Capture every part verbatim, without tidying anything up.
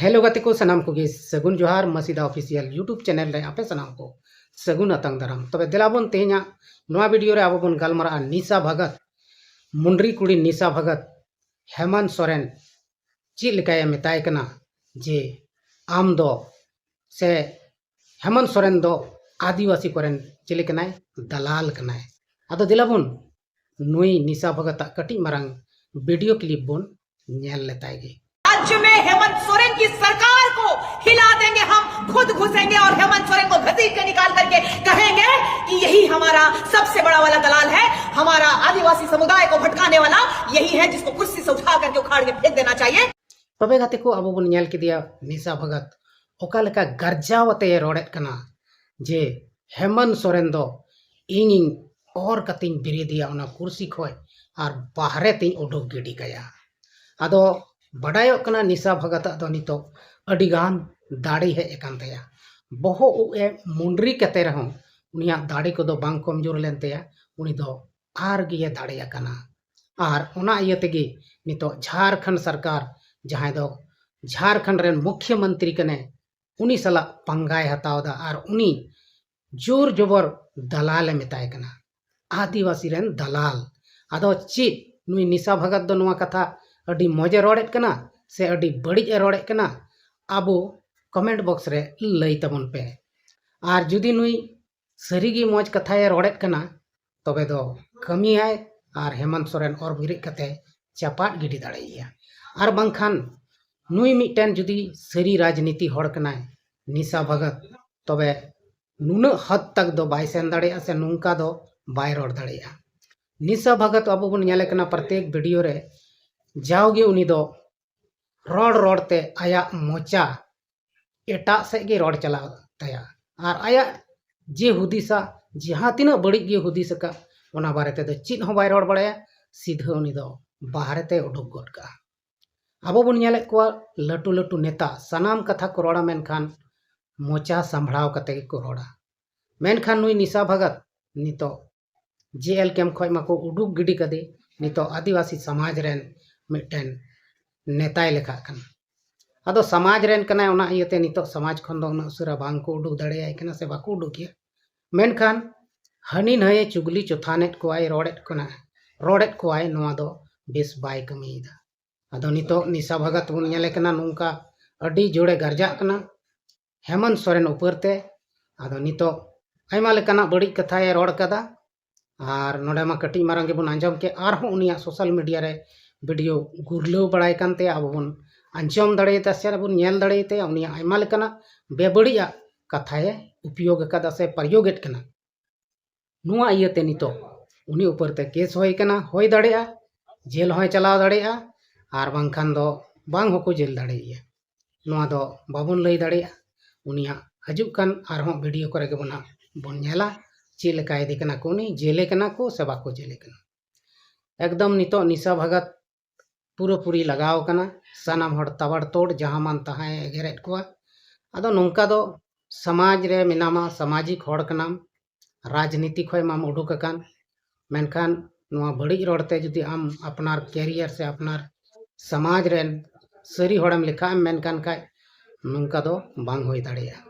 Hello ᱜᱟᱛᱮ ᱠᱚ ᱥᱟᱱᱟᱢ ᱠᱚᱜᱮ ᱥᱟᱹᱜᱩᱱ ᱡᱚᱦᱟᱨ᱾ ᱢᱟᱹᱥᱤᱫᱟ ᱚᱯᱷᱤᱥᱤᱭᱟᱞ YouTube ᱪᱮᱱᱮᱞ ᱨᱮ ᱟᱯᱮ ᱥᱟᱱᱟᱢ ᱠᱚ ᱥᱟᱹᱜᱩᱱ ᱟᱛᱟᱝ ᱫᱟᱨᱟᱢ᱾ ᱛᱚᱵᱮ ᱫᱮᱞᱟ ᱵᱚᱱ ᱛᱮᱦᱮᱧᱟᱜ ᱱᱚᱣᱟ ᱵᱷᱤᱰᱤᱭᱳ ᱨᱮ ᱟᱵᱚ ᱵᱚᱱ ᱜᱟᱞᱢᱟᱨᱟᱜᱼᱟ ᱱᱤᱥᱟ ᱵᱷᱟᱜᱚᱛ, ᱢᱩᱱᱰᱨᱤ ᱠᱩᱲᱤ ᱱᱤᱥᱟ ᱵᱷᱟᱜᱚᱛ ᱦᱮᱢᱟᱱᱛ ᱥᱚᱨᱮᱱ ᱪᱮᱫ ᱞᱮᱠᱟᱭ ᱢᱮᱛᱟᱭ ᱠᱟᱱᱟ ᱡᱮ ᱟᱢ ᱫᱚ ᱥᱮ ᱦᱮᱢᱟᱱᱛ ᱥᱚᱨᱮᱱ ᱫᱚ ᱟᱹᱫᱤᱵᱟᱹᱥᱤ ᱠᱚᱨᱮᱱ ᱪᱤᱞᱤ ᱠᱟᱱᱟᱭ? ᱫᱟᱞᱟᱞ ᱠᱟᱱᱟᱭ᱾ ᱟᱫᱚ ᱫᱮᱞᱟ ᱵᱚᱱ ᱱᱩᱭ ᱱᱤᱥᱟ ᱵᱷᱟᱜᱚᱛᱟᱜ ᱠᱟᱹᱴᱤᱡ ᱢᱟᱨᱟᱝ ᱵᱷᱤᱰᱤᱭᱳ ᱠᱞᱤᱯ ᱵᱚᱱ ᱧᱮᱞ ᱞᱮᱛᱟᱭ ᱜᱮ᱾ राज्य में हेमंत सोरेन की सरकार को हिला देंगे हम, खुद घुसेंगे और हेमंत सोरेन को घसीट के निकाल करके कहेंगे कि यही हमारा सबसे बड़ा वाला दलाल है, हमारा आदिवासी समुदाय को भटकाने वाला यही है, जिसको कुर्सी से उठा करके उखाड़ के फेंक देना चाहिए। ᱛᱚᱵᱮ ᱜᱟᱛᱮ ᱠᱚ, ᱟᱵᱚ ᱵᱚᱱ ᱧᱮᱞ ᱠᱮᱫᱮᱭᱟ ᱱᱤᱥᱟ ᱵᱷᱟᱜᱚᱛ ᱚᱠᱟ ᱞᱮᱠᱟ ᱜᱟᱨᱡᱟᱣ ᱟᱛᱮ ᱮ ᱨᱚᱲᱮᱫ ᱠᱟᱱᱟ ᱡᱮ ᱦᱮᱢᱟᱱᱛ ᱥᱚᱨᱮᱱ ᱫᱚ ᱤᱧᱤᱧ ᱚᱨ ᱠᱟᱛᱮᱧ ᱵᱮᱨᱮᱫᱮᱭᱟ ᱚᱱᱟ ᱠᱩᱨᱥᱤ ᱠᱷᱚᱡ ᱟᱨ ᱵᱟᱦᱨᱮ ᱛᱮᱧ ᱩᱰᱩᱠ ᱜᱤᱰᱤ ᱠᱟᱭᱟ᱾ ᱟᱫᱚ ᱵᱟᱰᱟᱭᱚᱜ ᱠᱟᱱᱟ ᱱᱤᱥᱟ ᱵᱷᱟᱜᱚᱛᱟᱜ ᱫᱚ ᱱᱤᱛᱚᱜ ᱟᱹᱰᱤᱜᱟᱱ ᱫᱟᱲᱮ ᱦᱮᱡ ᱟᱠᱟᱱ ᱛᱟᱭᱟ᱾ ᱵᱚᱦᱚᱜ ᱩᱵ ᱮ ᱢᱩᱱᱰᱨᱤ ᱠᱟᱛᱮ ᱨᱮᱦᱚᱸ ᱩᱱᱤᱭᱟᱜ ᱫᱟᱲᱮ ᱠᱚᱫᱚ ᱵᱟᱝ ᱠᱚᱢᱡᱳᱨ ᱞᱮᱱ ᱛᱟᱭᱟ᱾ ᱩᱱᱤ ᱫᱚ ᱟᱨ ᱜᱮᱭᱮ ᱫᱟᱲᱮ ᱟᱠᱟᱱᱟ᱾ ᱟᱨ ᱚᱱᱟ ᱤᱭᱟᱹ ᱛᱮᱜᱮ ᱱᱤᱛᱚᱜ ᱡᱷᱟᱲᱠᱷᱚᱸᱰ ᱥᱚᱨᱠᱟᱨ, ᱡᱟᱦᱟᱸᱭ ᱫᱚ ᱡᱷᱟᱲᱠᱷᱚᱸᱰ ᱨᱮᱱ ᱢᱩᱠᱷᱭᱚ ᱢᱚᱱᱛᱨᱤ ᱠᱟᱱᱟᱭ, ᱩᱱᱤ ᱥᱟᱞᱟᱜ ᱯᱟᱝᱜᱟᱭ ᱦᱟᱛᱟᱣ ᱮᱫᱟ ᱟᱨ ᱩᱱᱤ ᱡᱳᱨ ᱡᱚᱵᱚᱨ ᱫᱟᱞᱟᱞ ᱮ ᱢᱮᱛᱟᱭ ᱠᱟᱱᱟ, ᱟᱹᱫᱤᱵᱟᱹᱥᱤ ᱨᱮᱱ ᱫᱟᱞᱟᱞ᱾ ᱟᱫᱚ ᱪᱮᱫ ᱱᱩᱭ ᱱᱤᱥᱟ ᱵᱷᱟᱜᱚᱛ ᱫᱚ ᱱᱚᱣᱟ ᱠᱟᱛᱷᱟ ᱟᱹᱰᱤ ᱢᱚᱡᱽ ᱮ ᱨᱚᱲᱮᱫ ᱠᱟᱱᱟ ᱥᱮ ᱟᱹᱰᱤ ᱵᱟᱹᱲᱤᱡ ᱮ ᱨᱚᱲᱮᱫ ᱠᱟᱱᱟ? ᱟᱵᱚ ᱠᱚᱢᱮᱱᱴ ᱵᱚᱠᱥ ᱨᱮ ᱞᱟᱹᱭ ᱛᱟᱵᱚᱱ ᱯᱮ᱾ ᱟᱨ ᱡᱩᱫᱤ ᱱᱩᱭ ᱥᱟᱹᱨᱤᱜᱮ ᱢᱚᱡᱽ ᱠᱟᱛᱷᱟᱭ ᱨᱚᱲᱮᱫ ᱠᱟᱱᱟ, ᱛᱚᱵᱮ ᱫᱚ ᱠᱟᱹᱢᱤᱭᱟᱭ ᱟᱨ ᱦᱮᱢᱚᱱᱛ ᱥᱚᱨᱮᱱ ᱚᱨ ᱵᱮᱨᱮᱫ ᱠᱟᱛᱮ ᱪᱟᱯᱟᱫ ᱜᱤᱰᱤ ᱫᱟᱲᱮᱭᱟᱭᱟ᱾ ᱟᱨ ᱵᱟᱝᱠᱷᱟᱱ ᱱᱩᱭ ᱢᱤᱫᱴᱮᱱ ᱡᱩᱫᱤ ᱥᱟᱹᱨᱤ ᱨᱟᱡᱽᱱᱤᱛᱤ ᱦᱚᱲ ᱠᱟᱱᱟᱭ ᱱᱤᱥᱟ ᱵᱷᱟᱜᱚᱛ, ᱛᱚᱵᱮ ᱱᱩᱱᱟᱹᱜ ᱦᱚᱫ ᱛᱟᱠ ᱫᱚ ᱵᱟᱭ ᱥᱮᱱ ᱫᱟᱲᱮᱭᱟᱜᱼᱟ ᱥᱮ ᱱᱚᱝᱠᱟ ᱫᱚ ᱵᱟᱭ ᱨᱚᱲ ᱫᱟᱲᱮᱭᱟᱜᱼᱟ᱾ ᱱᱤᱥᱟ ᱵᱷᱟᱜᱚᱛ ᱟᱵᱚ ᱵᱚᱱ ᱧᱮᱞᱮ ᱠᱟᱱᱟ ᱯᱨᱚᱛᱮᱠ ᱵᱷᱤᱰᱤᱭᱳ ᱨᱮ, ᱡᱟᱣᱜᱮ ᱩᱱᱤ ᱫᱚ ᱨᱚᱲ ᱨᱚᱲ ᱛᱮ ᱟᱭᱟᱜ ᱢᱚᱪᱟ ᱮᱴᱟᱜ ᱥᱮᱫ ᱜᱮ ᱨᱚᱲ ᱪᱟᱞᱟᱣ ᱛᱟᱭᱟ᱾ ᱟᱨ ᱟᱭᱟᱜ ᱡᱮ ᱦᱩᱫᱤᱥᱟ, ᱡᱟᱦᱟᱸ ᱛᱤᱱᱟᱹᱜ ᱵᱟᱹᱲᱤᱡ ᱜᱮ ᱦᱩᱫᱤᱥ ᱟᱠᱟᱫ, ᱚᱱᱟ ᱵᱟᱨᱮ ᱛᱮᱫᱚ ᱪᱮᱫ ᱦᱚᱸ ᱵᱟᱭ ᱨᱚᱲ ᱵᱟᱲᱟᱭᱟ᱾ ᱥᱤᱫᱷᱟᱹ ᱩᱱᱤ ᱫᱚ ᱵᱟᱦᱨᱮ ᱛᱮ ᱩᱰᱩᱠ ᱜᱚᱫ ᱠᱟᱜᱼᱟ᱾ ᱟᱵᱚ ᱵᱚᱱ ᱧᱮᱞᱮᱫ ᱠᱚᱣᱟ ᱞᱟᱹᱴᱩ ᱞᱟᱹᱴᱩ ᱱᱮᱛᱟ ᱥᱟᱱᱟᱢ ᱠᱟᱛᱷᱟ ᱠᱚ ᱨᱚᱲᱟ, ᱢᱮᱱᱠᱷᱟᱱ ᱢᱚᱪᱟ ᱥᱟᱢᱵᱷᱲᱟᱣ ᱠᱟᱛᱮ ᱜᱮᱠᱚ ᱨᱚᱲᱟ᱾ ᱢᱮᱱᱠᱷᱟᱱ ᱱᱩᱭ ᱱᱤᱥᱟ ᱵᱷᱟᱜᱚᱛ ᱱᱤᱛᱚᱜ ᱡᱮᱞ ᱠᱮᱢᱯ ᱠᱷᱚᱡ ᱢᱟᱠᱚ ᱩᱰᱩᱠ ᱜᱤᱰᱤ ᱠᱟᱫᱮ, ᱱᱤᱛᱚᱜ ᱟᱹᱫᱤᱵᱟᱹᱥᱤ ᱥᱚᱢᱟᱡᱽ ᱨᱮᱱ ᱢᱤᱫᱴᱮᱱ ᱱᱮᱛᱟᱭ ᱞᱮᱠᱷᱟᱜ ᱠᱟᱱᱟ᱾ ᱟᱫᱚ ᱥᱚᱢᱟᱡᱽ ᱨᱮᱱ ᱠᱟᱱᱟᱭ, ᱚᱱᱟ ᱤᱭᱟᱹᱛᱮ ᱱᱤᱛᱚᱜ ᱥᱚᱢᱟᱡᱽ ᱠᱷᱚᱱ ᱫᱚ ᱩᱱᱟᱹᱜ ᱩᱥᱟᱹᱨᱟ ᱵᱟᱝ ᱠᱚ ᱩᱰᱩᱠ ᱫᱟᱲᱮᱭᱟᱭ ᱠᱟᱱᱟ ᱥᱮ ᱵᱟᱠᱚ ᱩᱰᱩᱠᱮᱭᱟ᱾ ᱢᱮᱱᱠᱷᱟᱱ ᱦᱟᱹᱱᱤ ᱱᱟᱹᱭᱮ ᱪᱩᱜᱽᱞᱤ ᱪᱚᱛᱷᱟᱱᱮᱫ ᱠᱚᱣᱟᱭ, ᱨᱚᱲᱮᱫ ᱠᱟᱱᱟ, ᱨᱚᱲᱮᱫ ᱠᱚᱣᱟᱭ, ᱱᱚᱣᱟ ᱫᱚ ᱵᱮᱥ ᱵᱟᱭ ᱠᱟᱹᱢᱤᱭᱮᱫᱟ᱾ ᱟᱫᱚ ᱱᱤᱛᱚᱜ ᱱᱤᱥᱟ ᱵᱷᱟᱜᱚᱛ ᱵᱚᱱ ᱧᱮᱞᱮ ᱠᱟᱱᱟ, ᱱᱚᱝᱠᱟ ᱟᱹᱰᱤ ᱡᱳᱨᱮ ᱜᱟᱨᱡᱟᱜ ᱠᱟᱱᱟ ᱦᱮᱢᱚᱱᱛ ᱥᱚᱨᱮᱱ ᱩᱯᱟᱹᱨ ᱛᱮ᱾ ᱟᱫᱚ ᱱᱤᱛᱚᱜ ᱟᱭᱢᱟ ᱞᱮᱠᱟᱱᱟᱜ ᱵᱟᱹᱲᱤᱡ ᱠᱟᱛᱷᱟᱭ ᱨᱚᱲ ᱠᱟᱫᱟ, ᱟᱨ ᱱᱚᱰᱮ ᱢᱟ ᱠᱟᱹᱴᱤᱡ ᱢᱟᱨᱟᱝ ᱜᱮᱵᱚᱱ ᱟᱸᱡᱚᱢ ᱠᱮᱫ, ᱟᱨᱦᱚᱸ ᱩᱱᱤᱭᱟᱜ social media ᱨᱮ video ᱜᱩᱨᱞᱟᱹᱣ ᱵᱟᱲᱟᱭ ᱠᱟᱱ ᱛᱟᱭᱟ, ᱟᱵᱚ ᱵᱚᱱ ᱟᱸᱡᱚᱢ ᱫᱟᱲᱮᱭᱟᱛᱟ ᱥᱮ ᱵᱚᱱ ᱧᱮᱞ ᱫᱟᱲᱮᱭᱟᱛᱟᱭᱟ, ᱩᱱᱤᱭᱟᱜ ᱟᱭᱢᱟ ᱞᱮᱠᱟᱱᱟᱜ ᱵᱮᱵᱟᱹᱲᱤᱡᱟᱜ ᱠᱟᱛᱷᱟᱭ ᱩᱯᱭᱳᱜᱽ ᱟᱠᱟᱫᱟ ᱥᱮ ᱯᱨᱚᱭᱳᱜᱮᱫ ᱠᱟᱱᱟ᱾ ᱱᱚᱣᱟ ᱤᱭᱟᱹᱛᱮ ᱱᱤᱛᱚᱜ ᱩᱱᱤ ᱩᱯᱟᱹᱨ ᱛᱮ case ᱦᱩᱭ ᱠᱟᱱᱟ, ᱦᱩᱭ ᱫᱟᱲᱮᱭᱟᱜᱼᱟ ᱡᱮᱞ ᱦᱚᱸᱭ ᱪᱟᱞᱟᱣ ᱫᱟᱲᱮᱭᱟᱜᱼᱟ, ᱟᱨ ᱵᱟᱝᱠᱷᱟᱱ ᱫᱚ ᱵᱟᱝ ᱦᱚᱸᱠᱚ ᱡᱮᱞ ᱫᱟᱲᱮᱭᱟᱜᱼᱟ᱾ ᱱᱚᱣᱟ ᱫᱚ ᱵᱟᱵᱚᱱ ᱞᱟᱹᱭ ᱫᱟᱲᱮᱭᱟᱜᱼᱟ᱾ ᱩᱱᱤᱭᱟᱜ ᱦᱤᱡᱩᱜ ᱠᱟᱱ ᱟᱨᱦᱚᱸ video ᱠᱚᱨᱮ ᱜᱮᱵᱚᱱ ᱦᱟᱸᱜ ᱵᱚᱱ ᱧᱮᱞᱟ ᱪᱮᱫ ᱞᱮᱠᱟ ᱤᱫᱤ ᱠᱟᱱᱟ ᱠᱚ, ᱩᱱᱤ ᱡᱮᱞᱮ ᱠᱟᱱᱟ ᱠᱚ ᱥᱮ ᱵᱟᱠᱚ ᱡᱮᱞᱮ ᱠᱟᱱᱟ᱾ ᱮᱠᱫᱚᱢ ᱱᱤᱛᱚᱜ ᱱᱤᱥᱟ ᱵᱷᱟᱜᱚᱛ ᱯᱩᱨᱟᱹᱯᱩᱨᱤ ᱞᱟᱜᱟᱣ ᱠᱟᱱᱟ᱾ ᱥᱟᱱᱟᱢ ᱦᱚᱲ ᱛᱟᱵᱟᱲ ᱛᱳᱲ ᱡᱟᱦᱟᱸ ᱢᱟᱱ ᱛᱟᱦᱟᱸᱭ ᱮᱜᱮᱨᱮᱫ ᱠᱚᱣᱟ᱾ ᱟᱫᱚ ᱱᱚᱝᱠᱟ ᱫᱚ ᱥᱚᱢᱟᱡᱽ ᱨᱮ ᱢᱮᱱᱟᱢᱟ, ᱥᱟᱢᱟᱡᱤᱠ ᱦᱚᱲ ᱠᱟᱱᱟᱢ, ᱨᱟᱡᱽᱱᱤᱛᱤ ᱠᱷᱚᱱ ᱢᱟᱢ ᱩᱰᱩᱠ ᱟᱠᱟᱱ, ᱢᱮᱱᱠᱷᱟᱱ ᱱᱚᱣᱟ ᱵᱟᱹᱲᱤᱡ ᱨᱚᱲ ᱛᱮ ᱡᱩᱫᱤ ᱟᱢ ᱟᱯᱱᱟᱨ career ᱥᱮ ᱟᱯᱱᱟᱨ ᱥᱚᱢᱟᱡᱽ ᱨᱮᱱ ᱥᱟᱹᱨᱤ ᱦᱚᱲᱮᱢ ᱞᱮᱠᱷᱟᱜ ᱮᱢ ᱢᱮᱱᱠᱷᱟᱱ ᱠᱷᱟᱡ, ᱱᱚᱝᱠᱟ ᱫᱚ ᱵᱟᱝ ᱦᱩᱭ ᱫᱟᱲᱮᱭᱟᱜᱼᱟ᱾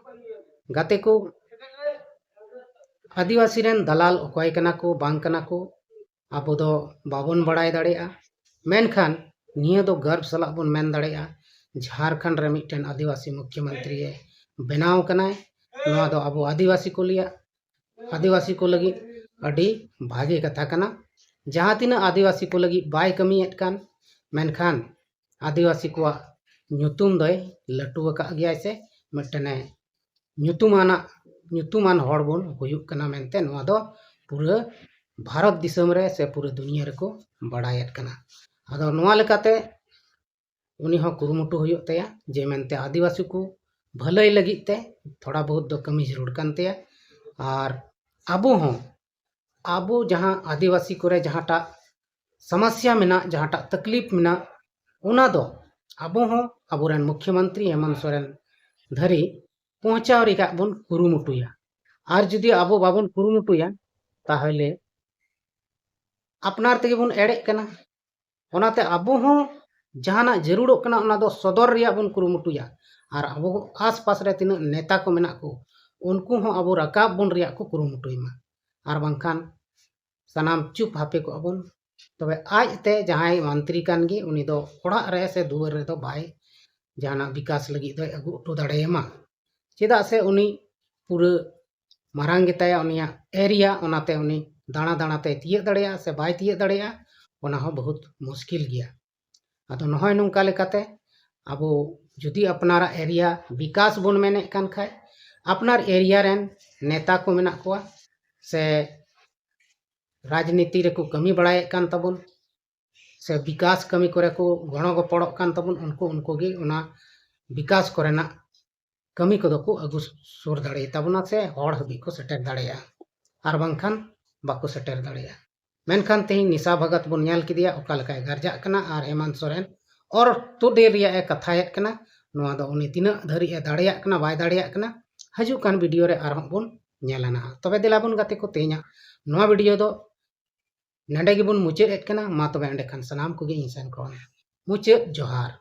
ᱜᱟᱛᱮ ᱠᱚ, ᱟᱹᱫᱤᱵᱟᱹᱥᱤ ᱨᱮᱱ ᱫᱟᱞᱟᱞ ᱚᱠᱚᱭ ᱠᱟᱱᱟ ᱠᱚ ᱵᱟᱝ ᱠᱟᱱᱟ ᱠᱚ, ᱟᱵᱚ ᱫᱚ ᱵᱟᱵᱚᱱ ᱵᱟᱲᱟᱭ ᱫᱟᱲᱮᱭᱟᱜᱼᱟ᱾ ᱢᱮᱱᱠᱷᱟᱱ ᱱᱤᱭᱟᱹ ᱫᱚ ᱜᱚᱨᱵ ᱥᱟᱞᱟᱜ ᱵᱚᱱ ᱢᱮᱱ ᱫᱟᱲᱮᱭᱟᱜᱼᱟ, ᱡᱷᱟᱲᱠᱷᱚᱸᱰ ᱨᱮ ᱢᱤᱫᱴᱮᱱ ᱟᱹᱫᱤᱵᱟᱹᱥᱤ ᱢᱩᱠᱷᱭᱚᱢᱚᱱᱛᱨᱤ ᱮ ᱵᱮᱱᱟᱣ ᱠᱟᱱᱟᱭ᱾ ᱱᱚᱣᱟ ᱫᱚ ᱟᱵᱚ ᱟᱹᱫᱤᱵᱟᱹᱥᱤ ᱠᱚ ᱞᱟᱹᱭᱟ, ᱟᱹᱫᱤᱵᱟᱹᱥᱤ ᱠᱚ ᱞᱟᱹᱜᱤᱫ ᱟᱹᱰᱤ ᱵᱷᱟᱜᱮ ᱠᱟᱛᱷᱟ ᱠᱟᱱᱟ᱾ ᱡᱟᱦᱟᱸ ᱛᱤᱱᱟᱹᱜ ᱟᱹᱫᱤᱵᱟᱹᱥᱤ ᱠᱚ ᱞᱟᱹᱜᱤᱫ ᱵᱟᱭ ᱠᱟᱹᱢᱤᱭᱮᱫ ᱠᱟᱱ, ᱢᱮᱱᱠᱷᱟᱱ ᱟᱹᱫᱤᱵᱟᱹᱥᱤ ᱠᱚᱣᱟᱜ ᱧᱩᱛᱩᱢ ᱫᱚᱭ ᱞᱟᱹᱴᱩ ᱟᱠᱟᱫ ᱜᱮᱭᱟᱭ ᱥᱮ ᱢᱤᱫᱴᱮᱱᱮ ᱧᱩᱛᱩᱢᱟᱱᱟᱜ, ᱧᱩᱛᱩᱢᱟᱱ ᱦᱚᱲ ᱵᱚᱱ ᱦᱩᱭᱩᱜ ᱠᱟᱱᱟ ᱢᱮᱱᱛᱮ ᱱᱚᱣᱟ ᱫᱚ ᱯᱩᱨᱟᱹ ᱵᱷᱟᱨᱚᱛ ᱫᱤᱥᱚᱢ ᱨᱮ ᱥᱮ ᱯᱩᱨᱟᱹ ᱫᱩᱱᱤᱭᱟᱹ ᱨᱮᱠᱚ ᱵᱟᱲᱟᱭᱮᱫ ᱠᱟᱱᱟ᱾ ᱟᱫᱚ ᱱᱚᱣᱟ ᱞᱮᱠᱟᱛᱮ ᱩᱱᱤ ᱦᱚᱸ ᱠᱩᱨᱩᱢᱩᱴᱩ ᱦᱩᱭᱩᱜ ᱛᱟᱭᱟ ᱡᱮ ᱢᱮᱱᱛᱮ ᱟᱹᱫᱤᱵᱟᱹᱥᱤ ᱠᱚ ᱵᱷᱟᱹᱞᱟᱹᱭ ᱞᱟᱹᱜᱤᱫ ᱛᱮ ᱛᱷᱚᱲᱟ ᱵᱚᱦᱩᱛ ᱫᱚ ᱠᱟᱹᱢᱤ ᱡᱟᱹᱨᱩᱲ ᱠᱟᱱ ᱛᱟᱭᱟ᱾ ᱟᱨ ᱟᱵᱚ ᱦᱚᱸ, ᱟᱵᱚ ᱡᱟᱦᱟᱸ ᱟᱹᱫᱤᱵᱟᱹᱥᱤ ᱠᱚᱨᱮ ᱡᱟᱦᱟᱸᱴᱟᱜ ᱥᱚᱢᱚᱥᱭᱟ ᱢᱮᱱᱟᱜ, ᱡᱟᱦᱟᱸᱴᱟᱜ ᱛᱟᱠᱞᱤᱯ ᱢᱮᱱᱟᱜ, ᱚᱱᱟ ᱫᱚ ᱟᱵᱚ ᱦᱚᱸ ᱟᱵᱚᱨᱮᱱ ᱢᱩᱠᱷᱭᱚᱢᱚᱱᱛᱨᱤ ᱦᱮᱢᱚᱱᱛ ᱥᱚᱨᱮᱱ ᱫᱷᱟᱹᱨᱤᱡ ᱯᱳᱸᱣᱪᱷᱟᱣ ᱨᱮᱭᱟᱜ ᱵᱚᱱ ᱠᱩᱨᱩᱢᱩᱴᱩᱭᱟ᱾ ᱟᱨ ᱡᱩᱫᱤ ᱟᱵᱚ ᱵᱟᱵᱚᱱ ᱠᱩᱨᱩᱢᱩᱴᱩᱭᱟ, ᱛᱟᱦᱚᱞᱮ ᱟᱯᱱᱟᱨ ᱛᱮᱜᱮ ᱵᱚᱱ ᱮᱲᱮᱜ ᱠᱟᱱᱟ᱾ ᱚᱱᱟᱛᱮ ᱟᱵᱚ ᱦᱚᱸ ᱡᱟᱦᱟᱱᱟᱜ ᱡᱟᱹᱨᱩᱲᱚᱜ ᱠᱟᱱᱟ, ᱚᱱᱟ ᱫᱚ ᱥᱚᱫᱚᱨ ᱨᱮᱭᱟᱜ ᱵᱚᱱ ᱠᱩᱨᱩᱢᱩᱴᱩᱭᱟ᱾ ᱟᱨ ᱟᱵᱚ ᱟᱥᱯᱟᱥ ᱨᱮ ᱛᱤᱱᱟᱹᱜ ᱱᱮᱛᱟ ᱠᱚ ᱢᱮᱱᱟᱜ ᱠᱚ, ᱩᱱᱠᱩ ᱦᱚᱸ ᱟᱵᱚ ᱨᱟᱠᱟᱵ ᱵᱚᱱ ᱨᱮᱭᱟᱜ ᱠᱚ ᱠᱩᱨᱩᱢᱩᱴᱩᱭ ᱢᱟ᱾ ᱟᱨ ᱵᱟᱝᱠᱷᱟᱱ ᱥᱟᱱᱟᱢ ᱪᱩᱯ ᱦᱟᱯᱮ ᱠᱚᱜᱼᱟ ᱵᱚᱱ᱾ ᱛᱚᱵᱮ ᱟᱡᱛᱮ ᱡᱟᱦᱟᱸᱭ ᱢᱚᱱᱛᱨᱤ ᱠᱟᱱ ᱜᱮ, ᱩᱱᱤ ᱫᱚ ᱚᱲᱟᱜ ᱨᱮ ᱥᱮ ᱫᱩᱣᱟᱹᱨ ᱨᱮᱫᱚ ᱵᱟᱭ ᱡᱟᱦᱟᱱᱟᱜ ᱵᱤᱠᱟᱥ ᱞᱟᱹᱜᱤᱫ ᱫᱚᱭ ᱟᱹᱜᱩ ᱦᱚᱴᱚ ᱫᱟᱲᱮᱭᱟᱢᱟ᱾ ᱪᱮᱫᱟᱜ ᱥᱮ ᱩᱱᱤ ᱯᱩᱨᱟᱹ ᱢᱟᱨᱟᱝ ᱜᱮᱛᱟᱭᱟ ᱩᱱᱤᱭᱟᱜ ᱮᱨᱤᱭᱟ, ᱚᱱᱟᱛᱮ ᱩᱱᱤ ᱫᱟᱬᱟ ᱫᱟᱬᱟ ᱛᱮᱭ ᱛᱤᱭᱟᱹᱜ ᱫᱟᱲᱮᱭᱟᱜᱼᱟ ᱥᱮ ᱵᱟᱭ ᱛᱤᱭᱟᱹᱜ ᱫᱟᱲᱮᱭᱟᱜᱼᱟ, ᱚᱱᱟ ᱦᱚᱸ ᱵᱚᱦᱩᱛ ᱢᱩᱥᱠᱤᱞ ᱜᱮᱭᱟ᱾ ᱟᱫᱚ ᱱᱚᱜᱼᱚᱭ ᱱᱚᱝᱠᱟ ᱞᱮᱠᱟᱛᱮ ᱟᱵᱚ ᱡᱩᱫᱤ ᱟᱯᱱᱟᱨᱟᱜ ᱮᱨᱤᱭᱟ ᱵᱤᱠᱟᱥ ᱵᱚᱱ ᱢᱮᱱᱮᱫ ᱠᱟᱱ ᱠᱷᱟᱡ, ᱟᱯᱱᱟᱨ ᱮᱨᱤᱭᱟ ᱨᱮᱱ ᱱᱮᱛᱟ ᱠᱚ ᱢᱮᱱᱟᱜ ᱠᱚᱣᱟ ᱥᱮ ᱨᱟᱡᱽᱱᱤᱛᱤ ᱨᱮᱠᱚ ᱠᱟᱹᱢᱤ ᱵᱟᱲᱟᱭᱮᱫ ᱠᱟᱱ ᱛᱟᱵᱚᱱ ᱥᱮ ᱵᱤᱠᱟᱥ ᱠᱟᱹᱢᱤ ᱠᱚᱨᱮ ᱠᱚ ᱜᱚᱲᱚ ᱜᱚᱯᱚᱲᱚᱜ ᱠᱟᱱ ᱛᱟᱵᱚᱱ, ᱩᱱᱠᱩ ᱩᱱᱠᱩ ᱜᱮ ᱚᱱᱟ ᱵᱤᱠᱟᱥ ᱠᱚᱨᱮᱱᱟᱜ ᱠᱟᱹᱢᱤ ᱠᱚᱫᱚ ᱠᱚ ᱟᱹᱜᱩ ᱥᱩᱨ ᱫᱟᱲᱮᱭᱟᱛᱟ ᱵᱚᱱᱟ ᱥᱮ ᱦᱚᱲ ᱦᱟᱹᱵᱤᱡ ᱠᱚ ᱥᱮᱴᱮᱨ ᱫᱟᱲᱮᱭᱟᱜᱼᱟ, ᱟᱨ ᱵᱟᱝᱠᱷᱟᱱ ᱵᱟᱠᱚ ᱥᱮᱴᱮᱨ ᱫᱟᱲᱮᱭᱟᱜᱼᱟ᱾ ᱢᱮᱱᱠᱷᱟᱱ ᱛᱮᱦᱮᱧ ᱱᱤᱥᱟ ᱵᱷᱚᱜᱚᱛ ᱵᱚᱱ ᱧᱮᱞ ᱠᱮᱫᱮᱭᱟ ᱚᱠᱟ ᱞᱮᱠᱟᱭ ᱜᱟᱨᱡᱟᱜ ᱠᱟᱱᱟ, ᱟᱨ ᱦᱮᱢᱟᱱᱛ ᱥᱚᱨᱮᱱ ᱚᱨ ᱛᱩᱫᱮ ᱨᱮᱭᱟᱜ ᱮ ᱠᱟᱛᱷᱟᱭᱮᱫ ᱠᱟᱱᱟ᱾ ᱱᱚᱣᱟ ᱫᱚ ᱩᱱᱤ ᱛᱤᱱᱟᱹᱜ ᱫᱷᱟᱹᱨᱤᱡ ᱮ ᱫᱟᱲᱮᱭᱟᱜ ᱠᱟᱱᱟ, ᱵᱟᱭ ᱫᱟᱲᱮᱭᱟᱜ ᱠᱟᱱᱟ, ᱦᱤᱡᱩᱜ ᱠᱟᱱ ᱵᱷᱤᱰᱤᱭᱳ ᱨᱮ ᱟᱨᱦᱚᱸ ᱵᱚᱱ ᱧᱮᱞᱟ ᱱᱟᱦᱟᱜ᱾ ᱛᱚᱵᱮ ᱫᱮᱞᱟ ᱵᱚᱱ ᱜᱟᱛᱮ ᱠᱚ, ᱛᱮᱦᱮᱧᱟᱜ ᱱᱚᱣᱟ ᱵᱷᱤᱰᱤᱭᱳ ᱫᱚ ᱱᱚᱰᱮ ᱜᱮᱵᱚᱱ ᱢᱩᱪᱟᱹᱫ ᱮᱫ ᱠᱟᱱᱟ᱾ ᱢᱟ ᱛᱚᱵᱮ ᱮᱸᱰᱮᱠᱷᱟᱱ ᱥᱟᱱᱟᱢ ᱠᱚᱜᱮ ᱤᱧ ᱥᱮᱱ ᱠᱷᱚᱱ ᱢᱩᱪᱟᱹᱫ ᱡᱚᱦᱟᱨ᱾